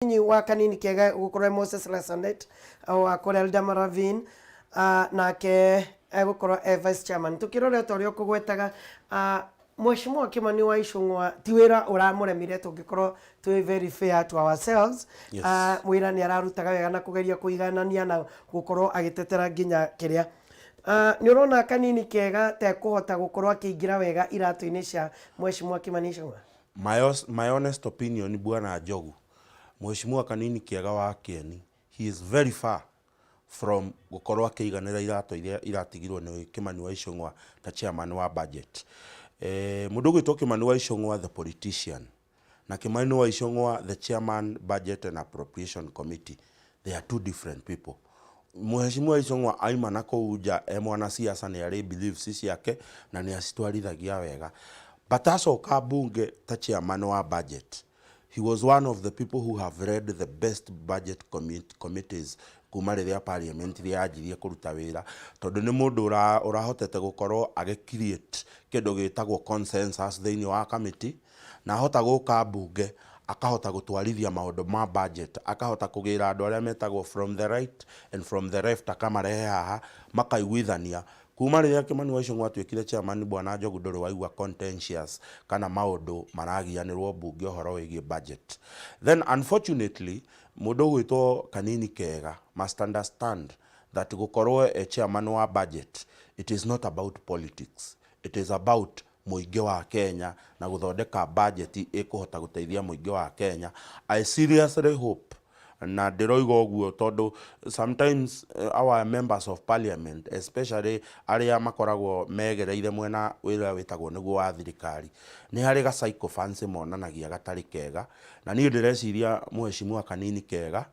Mũnyinyi wa Kanini Kega gũkorwo Moses Lesonet wa kũrĩa Eldama Ravine, nake egũkorwo e vice chairman. Tũkĩrora ta ũrĩa ũkũgwetaga, Mheshimiwa Kimani wa Ichung'wa ti wĩra ũramũremire, tũngĩkorwo twĩ very fair to ourselves. Yes. Wĩra nĩ ararutaga wega na kũgeria kũiganania na gũkorwo agĩtetera nginya kĩrĩa. Nĩ ũrona Kanini Kega ta ekũhota gũkorwo akĩingĩra wega iratũ-inĩ cia Mheshimiwa Kimani Ichung'wa? My honest opinion, Bwana Njogu, Mheshimiwa Kanini Kĩega wa Kĩeni, he is very far from gũkorwo akĩiganĩra iratũ iria iratigirwo nĩ Kimani wa Ichung'wa ta chairman wa budget. Mũndũ ũgwĩtwo Kimani wa Ichung'wa the politician na Kimani wa Ichung'wa the chairman Budget and Appropriation Committee, they are two different people. Mheshimiwa Ichung'wa aima na kũu nja e mwanasiasa nĩ arĩ beliefs ciake na nĩ acitwarithagia wega, but acoka bunge ta chairman wa budget, he was one of the people who have led the best budget committees kuma rĩrĩa parliament yanjirie kũruta wĩra, tondũ nĩ mũndũ ũrahotete gũkorwo agĩ create kĩndũ gĩtagwo consensus thĩinĩ wa committee, na ahota gũka mbunge akahota gũtwarithia maũndũ ma budget, akahota kũgĩra andũ arĩa metagwo from the right and from the left, akamarehe haha makaiguithania. Kuma rĩrĩa Kimani wa Ichung'wa atuĩkire chairman, Bwana Njogu, ndũrĩ waigua contentious kana maũndũ maragianĩrwo mbunge ũhoro wĩgiĩ budget. Then unfortunately, mũndũ ũgwĩtwo Kanini Kega must understand that gũkorwo e chairman wa budget, it is not about politics, it is about mũingĩ wa Kenya na gũthondeka budget ĩkũhota gũteithia mũingĩ wa Kenya. I seriously hope, na ndĩroiga ũguo tondũ sometimes our members of parliament, especially arĩa makoragwo megereire mwena wĩra wĩtagwo nĩguo wa thirikari, nĩ harĩ ga sycophancy monanagia gatarĩ kega, na niĩ ndĩreciria Mheshimiwa Kanini Kega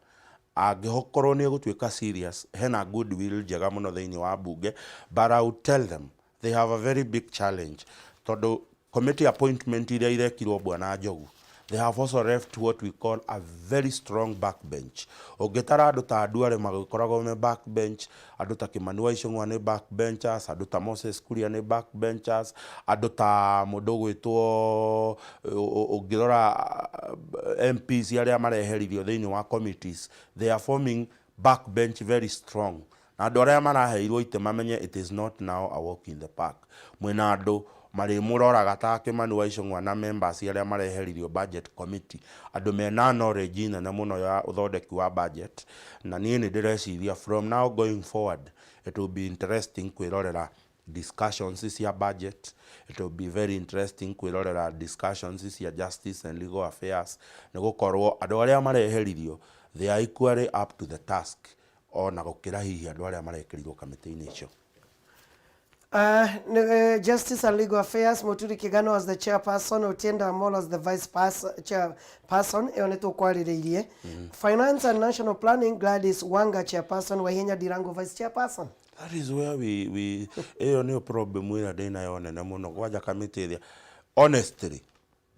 angĩkorwo nĩ egũtuĩka serious, hena goodwill njega mũno thĩinĩ wa bunge. But I would tell them they have a very big challenge, tondũ committee appointment iria irekirwo, Bwana Njogu, they have also left what we call a very strong backbench. Ũngĩtara andũ ta Duale magĩkoragwo me backbench, andũ ta Kimani wa Ichung'wa nĩ backbenchers, andũ ta Moses Kuria nĩ backbenchers, andũ ta mũndũ ũgwĩtwo, ũngĩrora MPs arĩa mareheririo thĩinĩ wa committees, they are forming backbench very strong, na andũ arĩa maraheirwo itĩ mamenye it is not now a walk in the park. Mwĩna andũ marĩmũroraga ta Kimani wa Ichung'wa na members arĩa mareheririo budget committee, andũ mena knowledge nene mũno ya ũthondeki wa budget, na niĩ nĩ ndĩreciria from now going forward it will be interesting kwĩrorera discussions cia budget. It will be very interesting kwĩrorera discussions cia Justice and Legal Affairs, nĩ gũkorwo andũ arĩa mareheririo, they are equally up to the task ona gũkĩra hihi andũ arĩa marekĩrirwo kamĩtĩ-inĩ icio. Justice and Legal Affairs, Muturi Kigano as the chairperson, Otiende Amollo as the vice chairperson, ĩyo nĩ tũkwarĩrĩirie. Finance and National Planning, Gladys Wanga chairperson, Waihenya Ndirango vice chairperson. That is where we ĩyo nĩyo problem ĩrĩa ndĩnayo nene mũno kwanja kamĩtĩ ĩrĩa, honestly,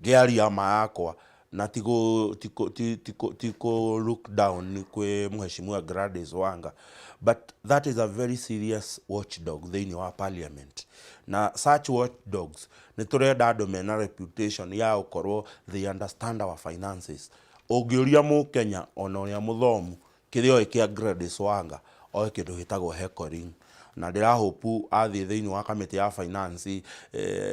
ngĩaria ma yakwa na ti kũ look down kwĩ Mheshimiwa Gladys Wanga, but that is a very serious watchdog thĩinĩ wa parliament, na such watchdogs nĩ tũrenda andũ mena reputation ya gũkorwo they understand our finances. Ũngĩũria mũkenya ona ũrĩa mũthomu kĩrĩa oĩ kĩa Gladys Wanga, oĩ kĩndũ gĩtagwo heckling, na ndĩrahope athiĩ thĩinĩ wa kamĩtĩ ya finance,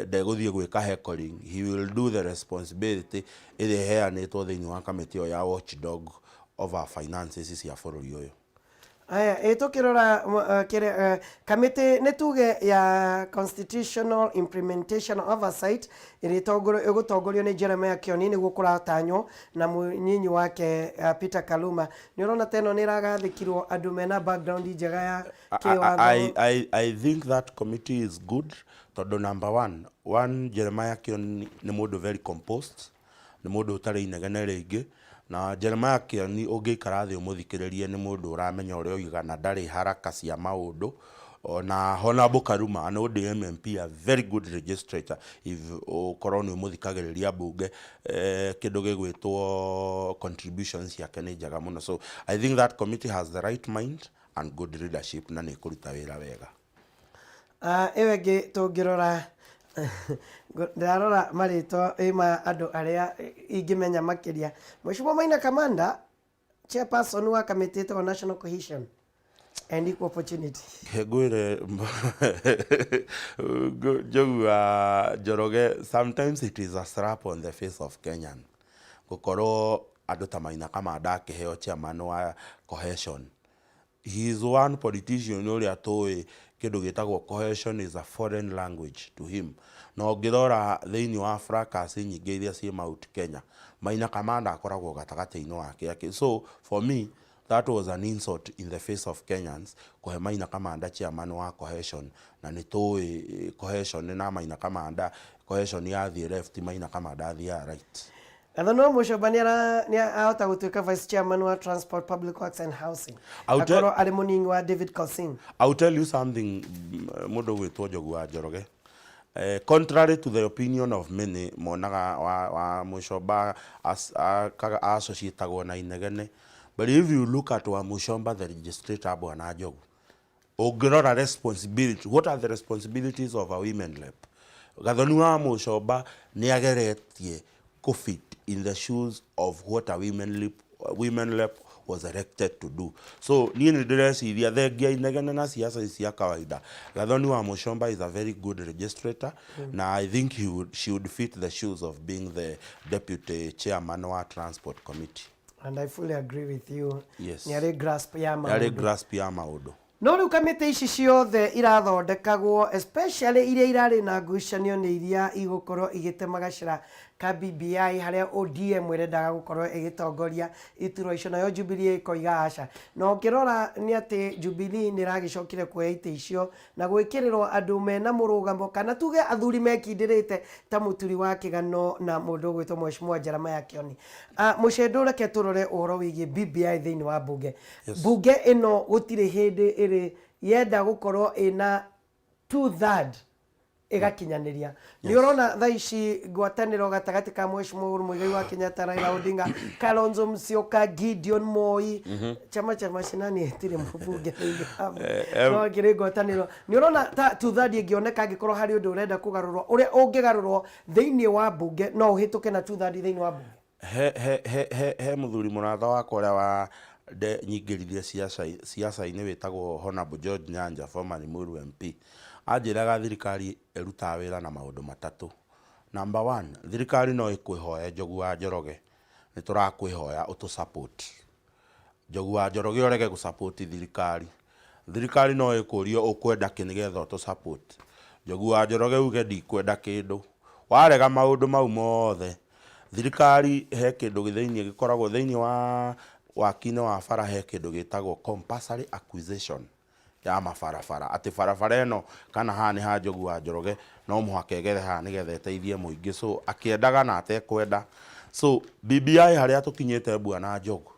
ndegũthiĩ gwĩka heckling. He will do the responsibility ĩrĩa ĩheanĩtwo thĩinĩ wa kamĩtĩ ĩyo ya watchdog over finances cia bũrũri ũyũ. Aya, ĩ tũkĩrora kĩrĩa kamĩtĩ nĩ tuge ya Constitutional Implementation Oversight ĩrĩa ĩgũtongorio nĩ Jeremiah Kioni nĩguo kũratanywo, na mũnyinyi wake Peter Kaluma. Nĩ ũrona ta ĩno nĩ ĩragathĩkirwo andũ mena background njega ya kĩwatho? I think that committee is good tondũ number one, Jeremiah Kioni nĩ mũndũ very composed, nĩ mũndũ ũtarĩ inegene rĩingĩ, na Jeremiah Kioni ũngĩikara thĩ ũmũthikĩrĩrie, nĩ mũndũ ũramenya ũrĩa oiga na ndarĩ haraka cia maũndũ. Ona Honorable Karuma, an ODM MP, a very good legislator, if ũkorwo nĩ ũmũthikagĩrĩria mbunge, kĩndũ gĩgwĩtwo contributions ciake nĩ njega mũno. So I think that committee has the right mind and good leadership na nĩ ĩkũruta wĩra wega. Ĩyo ĩngĩ tũngĩrora, Ndĩrarora marĩtwa ma andũ arĩa ingĩmenya makĩria. Mheshimiwa Maina Kamanda, chairperson wa kamĩtĩ ĩtagwo National Cohesion and Equal Opportunity. Ngwĩre Njogu wa Njoroge, sometimes it is a slap on the face of Kenyan gũkorwo andũ ta Maina Kamanda akĩheo chairman wa cohesion. He is one politician ũrĩa tũĩ kĩndũ gĩtagwo cohesion is a foreign language to him. Na ũngĩrora thĩinĩ wa fracas nyingĩ iria ciĩ Mount Kenya, Maina Kamanda akoragwo gatagatĩ-inĩ wake akĩ. So for me that was an insult in the face of Kenyans kũhe Maina Kamanda chairman wa cohesion, na nĩ tũĩ cohesion na Maina Kamanda, cohesion yathiĩ left Maina Kamanda athiaga right. Gathoni wa Mũcomba nĩ ahota gũtuĩka vice chairman wa Transport, Public Works and Housing. Akorwo arĩ mũnini wa David Kosin. I will tell you something, mũndũ ũgwĩtwo Njogu wa Njoroge. Contrary to the opinion of many, monaga wa, wa Mũcomba associatagwo na inegene. But if you look at wa Mũcomba the legislator Bwana Njogu, Ũngĩrora responsibility, what are the responsibilities of a women rep? Gathoni wa Mũcomba nĩ ageretie kũ fit in the shoes of what a women rep, women rep was elected to do. So niĩ nĩ ndĩreciria thengia inegene na siasa ici cia kawaida, Gathoni wa Mũcomba is a very good legislator na I think he would, she would fit the shoes of being the deputy chairman wa transport committee. And I fully agree with you. Yes. Nĩ arĩ grasp ya Yarĩ maũndũ. grasp ya maũndũ. No rĩu kamĩtĩ ici ciothe irathondekagwo especially iria irarĩ na ngucanio nĩ iria igũkorwo igĩtema gacĩra ka BBI harĩa ODM ĩrendaga gũkorwo ĩgĩtongoria iturwa icio nayo Jubilee ĩkoiga aca. Na ũngĩrora nĩ atĩ Jubilee nĩ ĩragĩcokire kuoya itĩ icio na gwĩkĩrĩrwo andũ mena mũrũgamo kana tuge athuri mekindĩrĩte ta mũturi wa kĩgano na mũndũ ũgwĩtwo Mheshimiwa Jeremiah Kioni. Mũcendũ reke tũrore ũhoro wĩgiĩ BBI thĩinĩ wa mbunge. Mbunge ĩno gũtirĩ hĩndĩ ĩrĩ yenda gũkorwo ĩna 2/3 ĩgakinyanĩria. Nĩ ũrona thaa ici ngwatanĩro gatagatĩ ka Mheshimiwa Uhuru Muigai wa Kenyatta, Raila Odinga, Kalonzo Musyoka, Gideon Moi, chama cha mashinani ĩtirĩ mũbunge thĩinĩ wa no ĩkĩrĩ ngwatanĩro. Nĩ ũrona ta 2/3 ĩngĩoneka angĩkorwo harĩ ũndũ ũrenda kũgarũrwo ũrĩa ũngĩgarũrwo thĩinĩ wa mbunge no ũhĩtũke na 2/3 thĩinĩ wa mbunge? He he he he he mũthuri mũrata wakwa ũrĩa wa nde nyingĩririe ciaca ciaca-inĩ wĩtagwo Honorable George Nyanja, former Limuru MP. Anjĩraga thirikari ĩrutaga wĩra na maũndũ matatũ. Number one, thirikari no ĩkwĩhoe Njogu wa Njoroge, nĩ tũrakwĩhoya ũtũ support. Njogu wa Njoroge ũrege gũ support thirikari. Thirikari no ĩkũrie ũkwenda kĩ nĩgetha ũtũ support. Njogu wa Njoroge uge ndikwenda kĩndũ. Warega maũndũ mau mothe, thirikari he kĩndũ gĩ thĩiniĩ gĩkoragwo thĩiniĩ wa waki-inĩ wa bara he kĩndũ gĩtagwo compulsory acquisition ya mabarabara. Atĩ barabara ĩno kana haha nĩ ha Njogu wa Njoroge no mũhaka ĩgere haha nĩgetha ĩteithie mũingĩ. So akĩendaga na atekwenda. So BBI harĩa tũkinyĩte Bwana Njogu,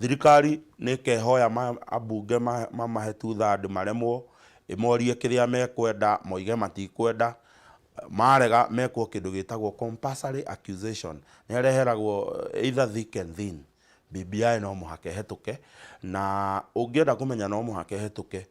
Thirikari nĩ ĩkehoya ambunge mamahe two third maremwo, ĩmorie kĩrĩa mekwenda, moige matikwenda, marega mekwo kĩndũ gĩtagwo compulsory accusation, nĩ areheragwo either thick and thin, BBI no mũhaka ĩhetũke, na ũngĩenda kũmenya no mũhaka ĩhetũke,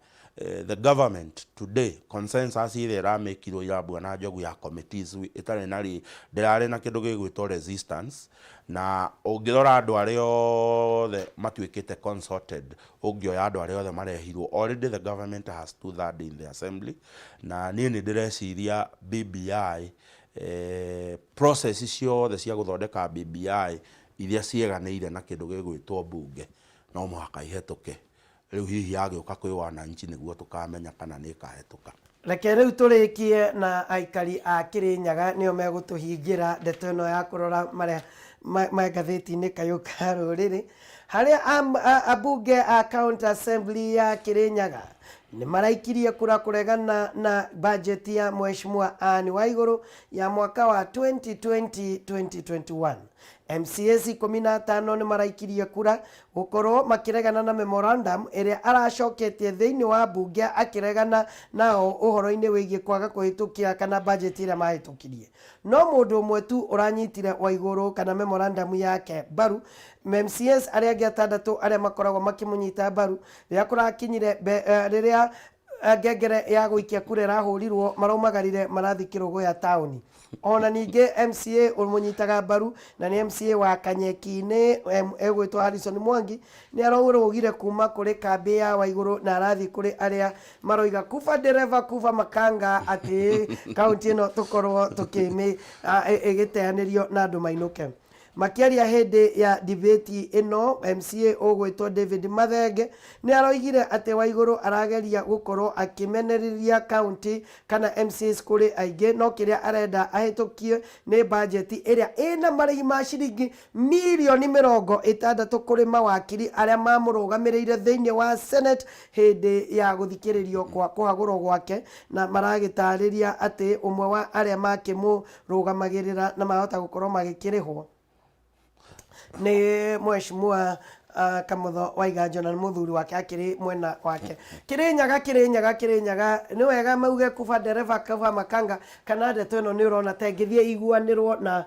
the government today consensus ĩrĩa ĩramĩkirwo ira Bwana Njogu ya committees ĩtarĩ na ndĩrarĩ na kĩndũ gĩgwĩtwo resistance na ũngĩrora andũ arĩa othe matuĩkĩte consulted ũngĩoya andũ arĩa othe marehirwo already the government has 2/3 in the assembly na niĩ nĩ ndĩreciria BBI process ciothe cia gũthondeka BBI iria cieganĩire na kĩndũ gĩgwĩtwo mbunge no mũhaka ihetũke. Rĩu hihi yagĩũka kwĩ wananchi nĩguo tũkamenya kana nĩ ĩkahetũka. Reke rĩu tũrĩkie na aikari a Kĩrĩnyaga nĩo megũtũhingĩra ndeto ĩno ya kũrora marĩa me ngathĩti-inĩ Kayũ ka Rũrĩrĩ, harĩa ambunge a County Assembly ya Kĩrĩnyaga nĩ maraikirie kura kũregana na bajeti ya Mheshimiwa Anne Waigũrũ ya mwaka wa 2020-2021. MCAs 15 nĩ maraikirie kura gũkorwo makĩregana na memorandum ĩrĩa aracoketie thĩinĩ wa mbunge akĩregana nao ũhoro-inĩ wĩgiĩ kwaga kũhĩtũkia kana budget ĩrĩa mahĩtũkirie. No mũndũ ũmwe tu ũranyitire Waigũrũ kana memorandum yake mbaru, MCAs arĩa angĩ atandatũ arĩa makoragwo makĩmũnyita mbaru rĩrĩa kũrakinyire rĩrĩa Ngengere ya gũikia kura ĩrahũrirwo maraumagarire marathiĩ Kĩrũgũya taũni. Ona ningĩ MCA ũmũnyitaga mbaru na nĩ MCA wa Kanyeki-inĩ egwĩtwo Harrison Mwangi nĩ arorũgire kuma kũrĩ kambĩ ya Waigũrũ na arathiĩ kũrĩ arĩa maroiga kuba ndereba kuba makanga atĩ kaunti ĩno tũkorwo tũkĩmĩ ĩgĩteanĩrio na andũ mainũke. Makĩaria hĩndĩ ya debate ĩno, MCA ũgwĩtwo David Mathenge nĩ aroigire atĩ Waigũrũ arageria gũkorwo akĩmenereria county kana MCAs kũrĩ aingĩ no kĩrĩa arenda ahĩtũkie nĩ bajeti ĩrĩa ĩna marĩhi ma ciringi mirioni 60 kũrĩ mawakiri arĩa mamũrũgamĩrĩire thĩinĩ wa Senate hĩndĩ ya gũthikĩrĩrio kwa kũhagũrwo gwake na maragĩtarĩria atĩ ũmwe wa arĩa makĩmũrũgamagĩrĩra na mahota gũkorwo magĩkĩrĩhwo nĩ mheshimiwa Kamotho Waiganjo na nĩ mũthuri wake akĩrĩ mwena wake. Kĩrĩnyaga Kĩrĩnyaga Kĩrĩnyaga nĩ wega mauge kuba ndereba kuba makanga kana ndeto ĩno nĩ ũrona ta ĩngĩthiĩ iguanĩrwo na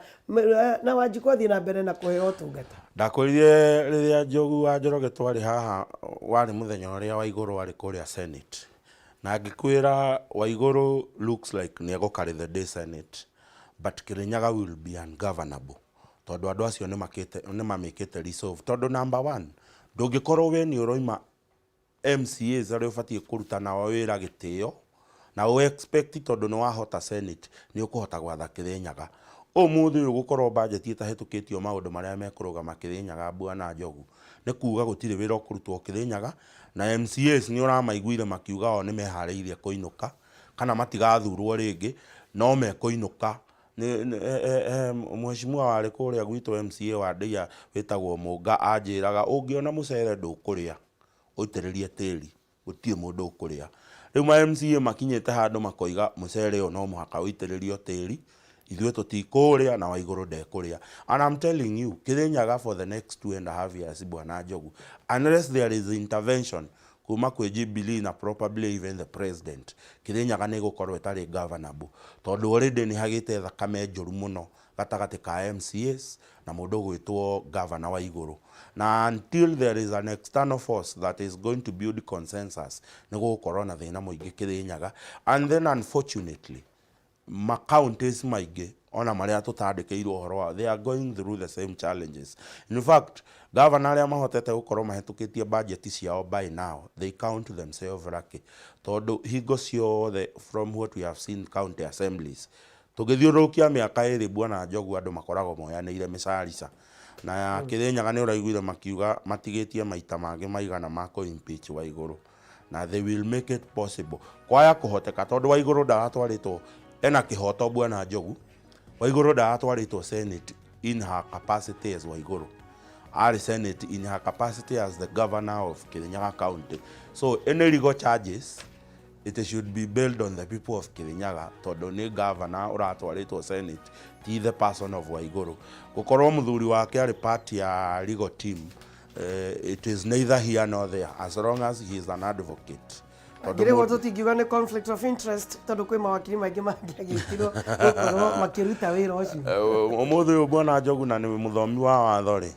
na Wanjikũ athiĩ na mbere na kũheo ũtungata. Ndakwĩrire rĩrĩa Njogu wa Njoroge twarĩ haha warĩ mũthenya ũrĩa Waigũrũ arĩ kũrĩa Senate na ngĩkwĩra Waigũrũ looks like nĩ egũ carry the day Senate but Kĩrĩnyaga will be ungovernable tondũ andũ acio nĩ mamĩkĩte resolve tondũ number one ndũngĩkorwo we nĩ ũroima MCAs arĩa ũbatiĩ kũruta nao wĩra gĩtĩo na ũ expect tondũ nĩ wahota Senate nĩ ũkũhota gwatha Kĩrĩnyaga. Ũmũthĩ ũyũ gũkorwo budget ĩtahĩtũkĩtio maũndũ marĩa mekũrũgama Kĩrĩnyaga Bwana Njogu nĩ kuga gũtirĩ wĩra ũkũrutwo Kĩrĩnyaga na MCAs nĩ ũramaiguire makiuga o nĩ meharĩirie kũinũka kana matigathurwo rĩngĩ no mekũinũka. Mheshimiwa warĩ kũrĩa gwitũ MCA wa Ndeiya wĩtagwo Mũnga anjĩraga ũngĩona mũcere ndũkũrĩa ũitĩrĩrie tĩri gũtirĩ mũndũ ũkũrĩa. Rĩu ma MCA makinyĩte handũ makoiga mũcere ũyũ no mũhaka ũitĩrĩrio tĩri ithuĩ tũtikũũrĩa na Waigũrũ ndekũrĩa. And I'm telling you Kĩrĩnyaga for the next 2.5 years Bwana Njogu unless there is intervention kuma kwĩ Jubilee na probably even the president Kĩrĩnyaga nĩ ĩgũkorwo ĩtarĩ governable tondũ already nĩ hagĩte thakame njũru mũno gatagatĩ ka MCAs na mũndũ ũgwĩtwo Governor Waigũrũ na until there is an external force that is going to build consensus nĩ gũgũkorwo na thĩna mũingĩ Kĩrĩnyaga. And then unfortunately ma counties maingĩ ona marĩa tũtandĩkĩirwo ũhoro wao they are going through the same challenges. In fact governor arĩa mahotete gũkorwo mahĩtũkĩtie budget ciao by now they count themselves lucky tondũ hingo ciothe from what we have seen county assemblies tũgĩthiũrũrũkia mĩaka 2 Bwana Njogu andũ makoragwo moyanĩire mĩcarica na ya Kĩrĩnyaga nĩ ũraiguire makiuga matigĩtie maita mangĩ maigana ma kũ impeach Waigũrũ na they will make it possible kwaya kũhoteka tondũ Waigũrũ ndaratwarĩtwo ena kĩhoto Bwana Njogu. Waigũrũ ndaratwarĩtwo Senate in her capacity as Waigũrũ arĩ Senate in her capacity as the governor of Kirinyaga County, so any legal charges it should be built on the people of Kirinyaga tondũ nĩ governor ũratwarĩtwo Senate ti the person of Waigũrũ. Gũkorwo mũthuri wake arĩ part ya legal team, it is neither here nor there as long as he is an advocate. Ngĩrĩhwo tũtingiuga nĩ conflict of interest tondũ kwĩ mawakiri maingĩ mangĩagĩtirwo gũkorwo makĩruta wĩra ũcio. Ũmũthĩ ũyũ Bwana Njogu na nĩ mũthomi wa watho rĩ,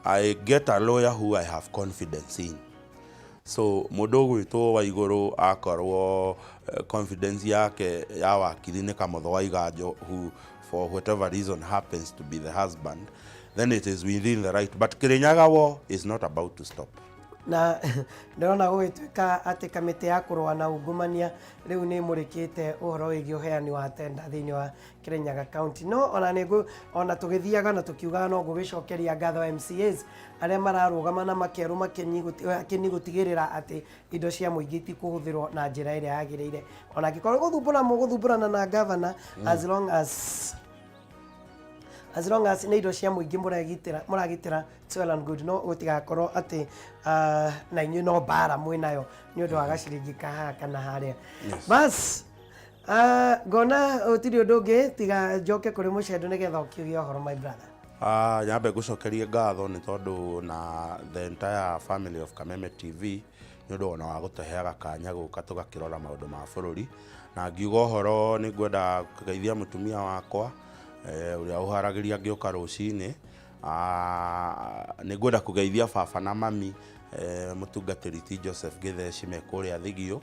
I get a lawyer who I have confidence in. So mũndũ ũgwĩtwo Waigũrũ akorwo confidence yake ya wakiri nĩ Kamotho Waiganjo who for whatever reason happens to be the husband, then it is within the right. But Kirinyaga war is not about to stop. Na ndĩrona gũgĩtuĩka atĩ kamĩtĩ ya kũrũa na ungumania rĩu nĩ ĩmũrĩkĩte ũhoro wĩgiĩ ũheani wa tenda thĩinĩ wa Kirinyaga County. No ona nĩ ona tũgĩthiaga na tũkiugaga no ngũgĩcokeria ngatho MCAs arĩa mararũgama na makerũ makĩni gũtigĩrĩra atĩ indo cia mũingĩ itikũhũthĩrwo na njĩra ĩrĩa yagĩrĩire ona angĩkorwo gũthumbũra mũgũthumbũrana na governor as long as nĩ indo cia mũingĩ mũragitĩra mũragitĩra, it's well and good. No gũtigakorwo atĩ na inyuĩ no mbara mwĩnayo nĩ ũndũ wa gaciringi ka haha kana harĩa. Bas ngona gũtirĩ ũndũ ũngĩ tiga njoke kũrĩ mũcendo nĩgetha ũkiuge ũhoro, my brother. Nyambe ngũcokerie ngatho nĩ tondũ na the entire family of Kameme TV nĩ ũndũ ona wa gũtũheaga kanya gũka tũgakĩrora maũndũ ma bũrũri na ngiuga ũhoro nĩ ngwenda kũgeithia mũtumia wakwa ũrĩa ũharagĩria ngĩũka rũcinĩ. Nĩ ngwenda kũgeithia baba na mami, mũtungatĩri ti Joseph Gĩtheci me kũrĩa Thigio.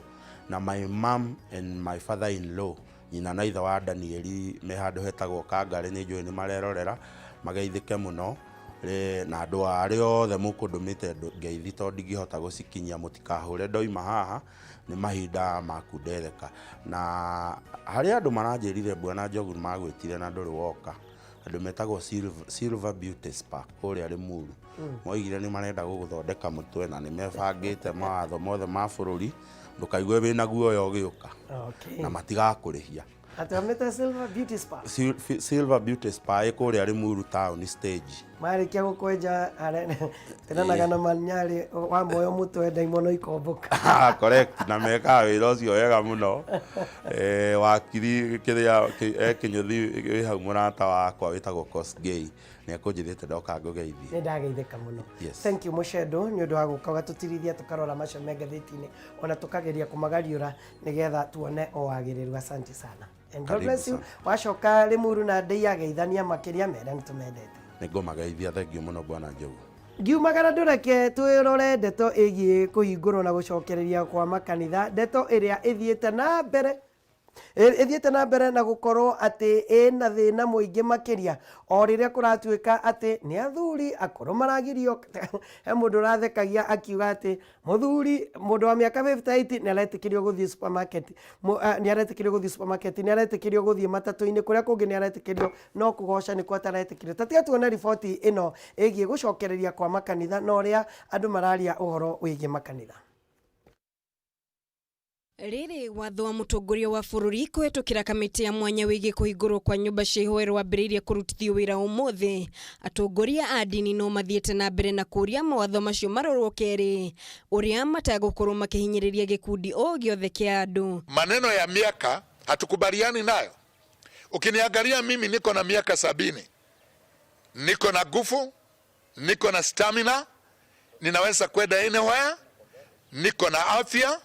Na my mom and my father in law, nyina na ithe wa Danieli, me handũ hetagwo Kangarĩ, nĩ njũĩ nĩ marerorera, mageithĩke mũno. Na andũ arĩa othe mũkũndũmĩte ngeithi tondũ ndingĩhota gũcikinyia, mũtikahũre ndoima haha, nĩ mahinda makundereka. Na harĩ andũ maranjĩrire Bwana Njogu magwĩtire na ndũrĩ woka, andũ metagwo Silver Beauty Spa kũrĩa Limuru, moigire nĩ marenda gũgũthondeka mũtwe na nĩ mebangĩte mawatho mothe ma bũrũri, ndũkaigue wĩna guoya ũgĩũka. Na matigakũrĩhia. Atwamĩte Silver Beauty Spa. Silver Beauty Spa ĩ kũrĩa Limuru town stage. Marĩkia gũkwenja tenanaga na manyarĩ wa moyo mũtwe ndaimono ikombũka. Correct, na mekaga wĩra ũcio wega mũno. Wakiri kĩrĩa kinyũthi wĩ hau, mũrata wakwa wĩtagwo Kosgei nĩ ekũnjĩrĩte ndoka ngũgeithie. Nĩ ndageithĩka mũno. Yes. Thank you Mũcendo nĩ ũndũ wa gũka ũgatũtirithia tũkarora macio me ngathĩti-inĩ ona tũkageria kũmagariũra nĩgetha tuone o wagĩrĩru. Asante sana and God bless you. Wacoka Limuru na ndĩia geithania makĩria, mere nĩ tũmendete. Nĩ ngũmageithia, thank you mũno Bwana Njogu. Ngiumagara ndũreke twĩrore ndeto ĩgiĩ kũhingũrwo na gũcokereria kwa makanitha, ndeto ĩrĩa ĩthiĩte na mbere ĩthiĩte na mbere na gũkorwo atĩ ĩna thĩna mũingĩ makĩria o rĩrĩa kũratuĩka atĩ nĩ athuri akũrũ maragirio. He mũndũ ũrathekagia akiuga atĩ mũthuri, mũndũ wa mĩaka 58 nĩ aretĩkĩrio gũthiĩ supermarket, nĩ aretĩkĩrio gũthiĩ supermarket, nĩ aretĩkĩrio gũthiĩ matatũ-inĩ, kũrĩa kũngĩ nĩ aretĩkĩrio, no kũgoca nĩkuo ataretĩkĩrio. Ta tiga tuone riboti ĩno ĩgiĩ gũcokereria kwa makanitha na ũrĩa andũ mararia ũhoro wĩgiĩ makanitha. Rĩrĩ watho wa mũtongoria wa bũrũri kũhetũkĩra kamĩtĩ ya mwanya wĩgiĩ kũhingũrwo kwa nyũmba cia ihoero wambĩrĩirie kũrutithio wĩra ũmũthĩ, atongoria a ndini no mathiĩte na mbere na kũũria mawatho macio marorwo kerĩ, ũrĩa matagũkorwo makĩhinyĩrĩria gĩkundi o gĩothe kĩa andũ. Maneno ya miaka hatukubaliani nayo. Ukiniangalia mimi niko na miaka 70, niko na nguvu, niko na stamina, ninaweza kwenda anywhere, niko na afya,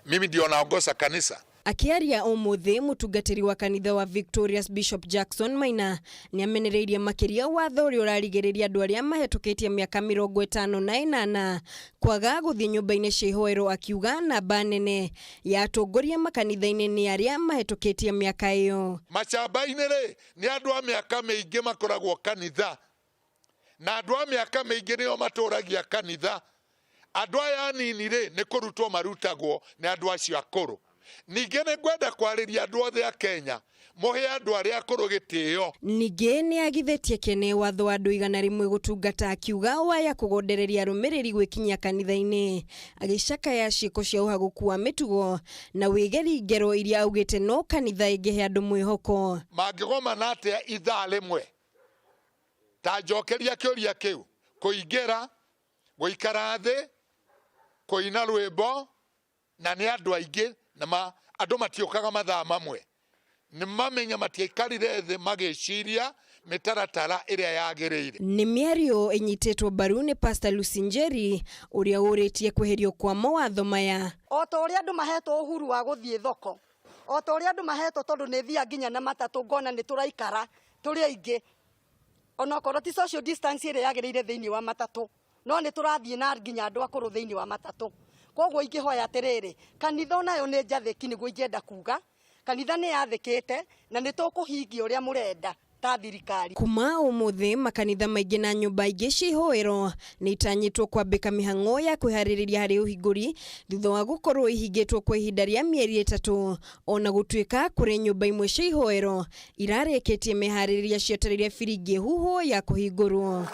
mimi ndio naongoza kanisa. Akĩaria ũmũthĩ, mũtungatĩri wa kanitha wa Victorious Bishop Jackson Maina nĩ amenereirie makĩria watho ũrĩa ũrarigĩrĩria andũ arĩa mahetũkĩtie mĩaka 58 kwaga gũthiĩ nyũmba-inĩ cia ihoero, akiuga namba nene ya atongoria makanitha-inĩ nĩ arĩa mahetũkĩtie mĩaka ĩyo. Macamba-inĩ rĩ, nĩ andũ a mĩaka mĩingĩ makoragwo kanitha, na andũ a mĩaka mĩingĩ nĩo matũragia kanitha. Andũ aya anini rĩ, nĩ kũrutwo marutagwo nĩ andũ acio akũrũ. Ningĩ nĩ ngwenda kwarĩria andũ othe a Kenya, mũhe andũ arĩa akũrũ gĩtĩo. Ningĩ nĩ agithĩtie kene watho wa andũ 100 gũtungata, akiuga waya kũgondereria arũmĩrĩri gwĩkinyia kanitha-inĩ, agĩcakaya ciĩko cia ũhagũku wa mĩtugo na wĩgeri ngero iria augĩte no kanitha ĩngĩhe andũ mwĩhoko. Mangĩgomana atĩa ithaa rĩmwe? Ta njokeria kĩũria kĩu, kũingĩra, gũikara thĩ, kũina rwĩmbo, na nĩ andũ aingĩ, na andũ matiũkaga mathaa mamwe. Nĩ mamenya matiaikarire thĩ magĩciria mĩtaratara ĩrĩa yagĩrĩire. Nĩ mĩario ĩnyitĩtwo mbaru nĩ Pastor Lucy Njeri ũrĩa ũrĩtie kweherio kwa mawatho maya. O ta ũrĩa andũ mahetwo uhuru wa gũthiĩ thoko, o ta ũrĩa andũ mahetwo, tondũ nĩ thiaga nginya na matatũ ngona nĩ tũraikara tũrĩ aingĩ, onokorwo ti social distance ĩrĩa yagĩrĩire thĩinĩ wa matatũ, no nĩ tũrathiĩ na nginya andũ akũrũ thĩinĩ wa matatũ. Koguo ingĩhoya atĩrĩrĩ, kanitha onayo nĩ njathĩki, nĩguo ingĩenda kuga kanitha nĩ yathĩkĩte na nĩ tũkũhingia ũrĩa mũrenda ta thirikari. Kuma ũmũthĩ, makanitha maingĩ na nyũmba ingĩ cia ihoero nĩ itanyĩtwo kwambĩka mĩhang'o ya kwĩharĩrĩria harĩ ũhingũri thutha wa gũkorwo ihingĩtwo kwa ihinda rĩa mĩeri 3, ona gũtuĩka kũrĩ nyũmba imwe cia ihoero irarĩkĩtie meharĩrĩria cietereire biringi huho ya kũhingũrwo.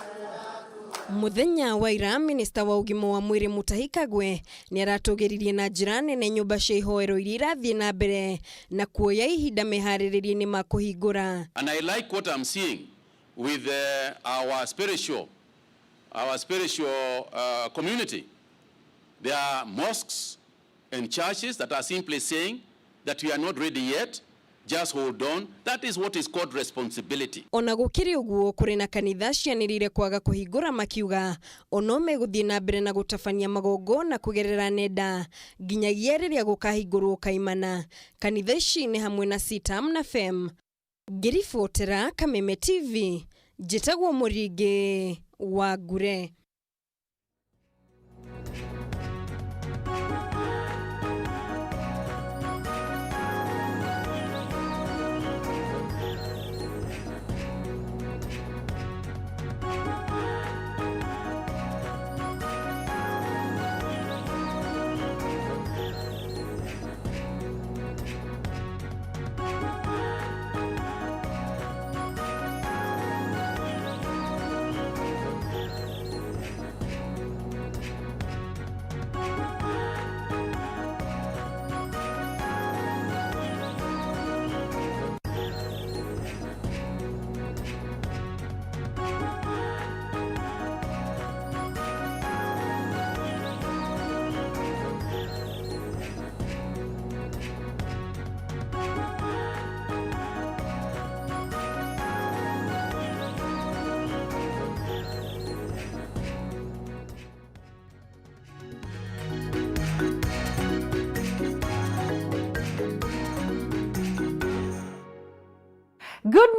Mũthenya wa ira, minista wa ũgima wa mwĩrĩ Mutahi Kagwe nĩ aratũgĩririe na njĩra nene nyũmba cia ihoero iria irathiĩ na mbere na kuoya ihinda meharĩrĩria-inĩ ma kũhingũra. And I like what I'm seeing with our spiritual community. There are mosques and churches that are simply saying that we are not ready yet, just hold on. That is what is called responsibility. Ona gũkĩrĩ ũguo, kũrĩ na kanitha cianĩrĩire kwaga kũhingũra, makiuga ono megũthiĩ na mbere na gũtabania magongona kũgerera nenda nginyagia rĩrĩa gũkahingũrwo kaimana. Kanitha ici nĩ hamwe na CITAM na FEM. Ngĩribotera Kameme TV, njĩtagwo Mũringĩ wa Ngure.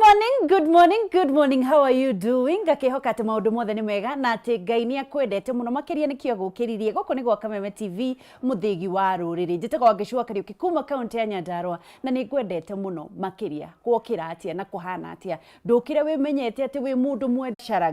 Morning, good morning, good morning. How are you doing? Ngakihoka atĩ maũndũ mothe nĩ mega na atĩ Ngai nĩ akwendete mũno makĩria nĩkĩo agũkĩririe. Gũkũ nĩ gwa Kameme TV, mũthĩgi wa rũrĩrĩ. Njĩtagwo Wangeci wa Kariũki kuma kaũntĩ ya Nyandarua na nĩ ngwendete mũno makĩria. Gwokĩra atĩa na kũhana atĩa? Ndũkĩre wĩmenyete atĩ wĩ mũndũ mwendacara.